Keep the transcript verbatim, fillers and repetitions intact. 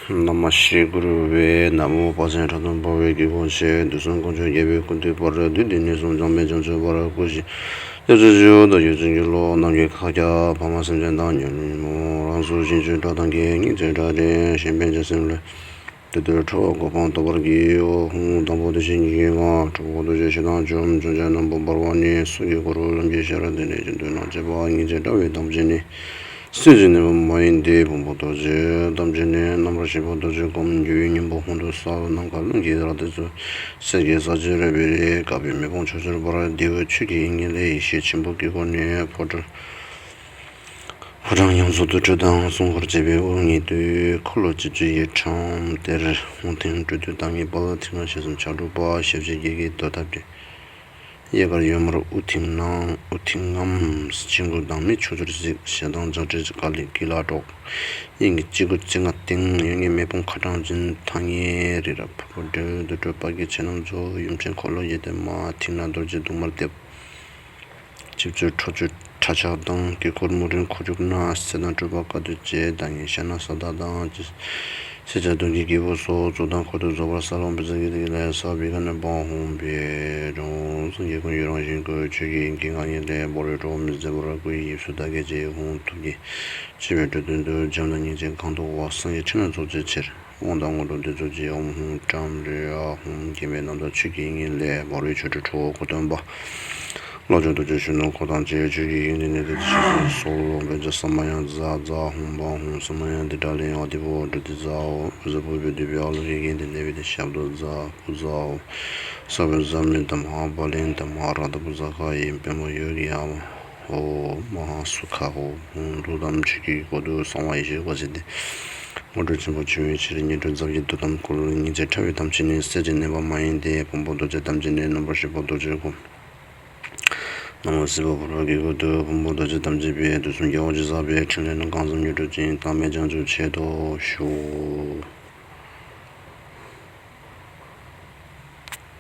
ན་མ་ཤྲཱི་གུ་རུ་བེ་ན་མོ། དཔལ་ཆེན་ཁྲག་འཐུང་འབར་བའི་དཀྱིལ་འཁོར་ཆེ། དུས་གསུམ་དཀོན་མཆོག་རྒྱལ་པོའི་སྐུ་མདུན་བར། བདུད་སྡེ་ནད་གསུམ་འཇོམས་པའི་བྱང་ཆུབ་བར། སྐུ་ཞི་གཡས་སུ་བཞུགས། བདག་གི་བྱིན་གྱིས་རློབས། ནམ་མཁའི་མཁའ་ཁྱབ། ཕ་མ་སེམས་ཅན་དང་། ཉོན་མོངས་རང་སོགས་སེམས་ཅན་དགྲ་དང་བགེགས། སྙིང་རྗེ་དགྲ་སྟེ་གཞན་ཕན་བྱེད་སེམས་ལས། དེ་དུས་ཁྲོ་བོའི་གོ་འཕང་ཐོབ་པར་བགྱི། ཨོ་ཧུང་། དང་པོ་བདེ་གཤེགས་སྙིང་གི་དབང་། གྲོགས་པོ་རྡོ་རྗེ་ཞེ་སྡང་འཇོམས། མཚོན་ཆ་རྣོན་པོ་འབར་བ་ནི། གསུང་གི་གུ་རུ་ལམ་གྱི་ཞབས་ར་ལྡན་ནས། གཅིག་ཏུ་སྣང་བྱེད་པ། སྙིང་རྗེ་དགྲ་བོའི་དམ་ཅན་ནི། སྲིད་ཞིའི་གནས་པ་མ་ཡིན་ཏེ། ཕུང་པོ་རྡོ་རྗེའི་དམ་ཅན་ནི། རྣམ་པར་ཤེས་པ་རྡོ་རྗེའི་སྒོམ། རྒྱུ་བའི་གཉེན་པོ་ཧོན་དུ་གསལ། ནམ་མཁའ་རླུང་གིས་རབ་བཏེགས་ཚུལ། གསེར་གྱི་ས་གཞི་རོལ་པའི་རི། བཀབ་པས་མེ་དཔུང་ཆུ་སྐྱོར་འབར། རྡེའུ་ཆོས་ཀྱི་དབྱིངས་ལས། ཡེ་ཤེས་ཆེན་པོའི་དཀྱིལ་འཁོར་ནས། ཕོ་བྲང་ཕོ་བྲང་ཡོངས་སུ་དུར་ཁྲོད་དང་། སྲུང་འཁོར་བཅས་པའི་དབུ་བརྙེས་དུས། འཁོར་ལོ་བཅུ་བཅུ་ཡི་ཁྲོམ་དེར། ཧཱུྃ་ཐིམ་སྤྲོ་བསྡུ་དང་ངེས་པ། ཐིག་ལེ་ཞལ་གསུམ་ཕྱག་དྲུག་པ། ཞབས་ཕྱི་བརྒྱད་ཀྱིས་འདོད་ཐབས་བྲལ། གཡས་དཀར་གཡོན་དམར་དབུ་ཐིམ་ནང་། དབུ་ཐིམ་རྔམ། དཔྱི་མགོ་དང་མིག་ཆུ་ཚུར་གཟིགས། ཞེ་སྡང་བྱང་ཁྲོ་ཀ་ལི་ཀི་ལ་སྒྲོག། དབྱིངས་ཀྱི་དཔྱི་མགོ་ཚིགས་ལྔ་སྟེང་། གཡོན་ངོས་མེ་དཔུང་ཁ་བྲང་བཞིན། ཐང་ངེ་རི་རབ་ཕུར་བུ་སྒྲོལ། དུར་ཁྲོད་དཔལ་གྱི་ཕྱི་ནང་རྫོགས། ཡུམ་ཆེན་འཁོར་ལོ་བཞི་སྟེ་མ། ཐིག་ནག་རྡོ་རྗེ་གདུང་དམར་ལྡེབ། ཆིབས་བཅུ་ཁྲོ་བཅུ་ཁྲ་ཆགས་དང་། དཀྱིལ་འཁོར་མུ་ཏིག་འཁོར་རྒྱུག་ན། སེར་སྣ་སྤྲུལ་པ་དཀའ་སྡུག་ཅན། བདག་ཉིད་ཤ་ན་ས་བདག་དང་། སེར་སྐྱ་གདོན་གྱི་རྒྱལ་པོ་སོགས། གཙུག་དང་འཁོར་དུ་རྫོགས་པར་གསལ། ལོངས་སྤྱོད་ཚོགས་ཀྱི་ལས་བསགས་པའི་ཁ་ནས་འབངས་ཧཱུྃ་ཕཊ་ཀྲོང་། སངས་རྒྱས་ཀུན་གྱི་རང་བཞིན་སྐུ། ཆོས་ཀྱི་དབྱིངས་ཀྱི་ང་ཉིད་ལས། འབར་བའི་ཁྲོ་བོ་མི་བཟད་པར། སྐུ་ཡི་དབྱིབས་སུ་བདག་གིས་བརྗོད། ཧཱུྃ་ཐུགས་རྗེ་ཆེ་བའི་དྲི་བདུན་དུ། བྱམས་དང་སྙིང་རྗེ་གང་དུ་བ། སངས་རྒྱས་ཕྲིན་ལས་རྫོགས་བྱའི་ཕྱིར། དབང་དང་དངོས་གྲུབ་འདི་རྫོགས་བྱེད། ཨོཾ་ཧཱུྃ་ཏྲཾ་རེ་ཨཱཿཧཱུྃ། མཁྱེན་པའི་རྣམ་ཐར་ཆོས་ཀྱི་དབྱིངས་ལས། འབར་བའི་ཆོ་འཕྲུལ་ཁྲོ་བོ་འཁོར་སྟོན་པ། ལོངས་སྤྱོད་རྡོ་རྗེ་གཞོན་ནུ་འཁོར་དང་བཅས། ཆོས་ཀྱི་དབྱིངས་འདི་ནི་ཏོག་ཙམ་ཞིག་གསོལ་ལོ། བཛྲ་ས་མ་ཡ་ཛཿཛཿཧཱུྃ་བཾ་ཧཱུྃ། ས་མ་ཡ་འདི་དགྲ་ལས་ཨ་ཏི་བྷོ་ཊ་ཏེ་ཛཿའོ། འོད་ཟེར་ཕུར་བུས་བསྡུས་པའི་ཨ་ལོ་ཀེ་གན་ཏེ་གནས་པའི་ཞབས་ཏོག་ཛཿཔོ་ཛཿའོ། བསགས་པའི་ཛཿ་མེ་ཏ་མ་ཧཱ་པཱ་ལི་ཏ་མ་ཧཱ་རཀྟ་པུ་ཛཿ་ཁཱ་ཡི་པདྨོ་ཡོ་གི་ཡ་མ་ཧོ་མ་ཧཱ་སུ་ཁ་ཧོ། ཧཱུྃ། ཐུགས་དམ་ཆོས་ཀྱི་སྒོ་དུ་གསང་བ་ཡེ་ཤེས་སྒོ་འབྱེད་དེ། དངོས་གྲུབ་ཆེན་པོ་འབྱུང་བའི་ཕྱིར། ཉན་ཐོས་ཚབ་ཀྱིས་དོ་དམ་བསྐུལ། སྙིང་རྗེ་ཕྲ་བའི་དམ་ཅན་ནི། སྲིད་ཞིའི་གནས་པ་མ་ཡིན་ཏེ། ཕུང་པོ་རྡོ་རྗེའི་དམ་ཅན་ནི། རྣམ་པར་ཤེས་པ་རྡོ་རྗེའི་སྒོམ། ན་མོ་སྲིད་པ་ཕུར་པ་གི་སྐུ་དུ། ཕུང་པོ་རྡོ་རྗེའི་དམ་ཅན་པས། དུས་གསུམ་རྒྱལ་བ་ཇི་ལྟ་བའི། ཕྲིན་ལས་རྣམས་གང་བསམ་མྱུར་སྒྲུབ་ཅིང་། བདག་མེད་བྱང་ཆུབ་མཆོག་ཏུ་ཤོག།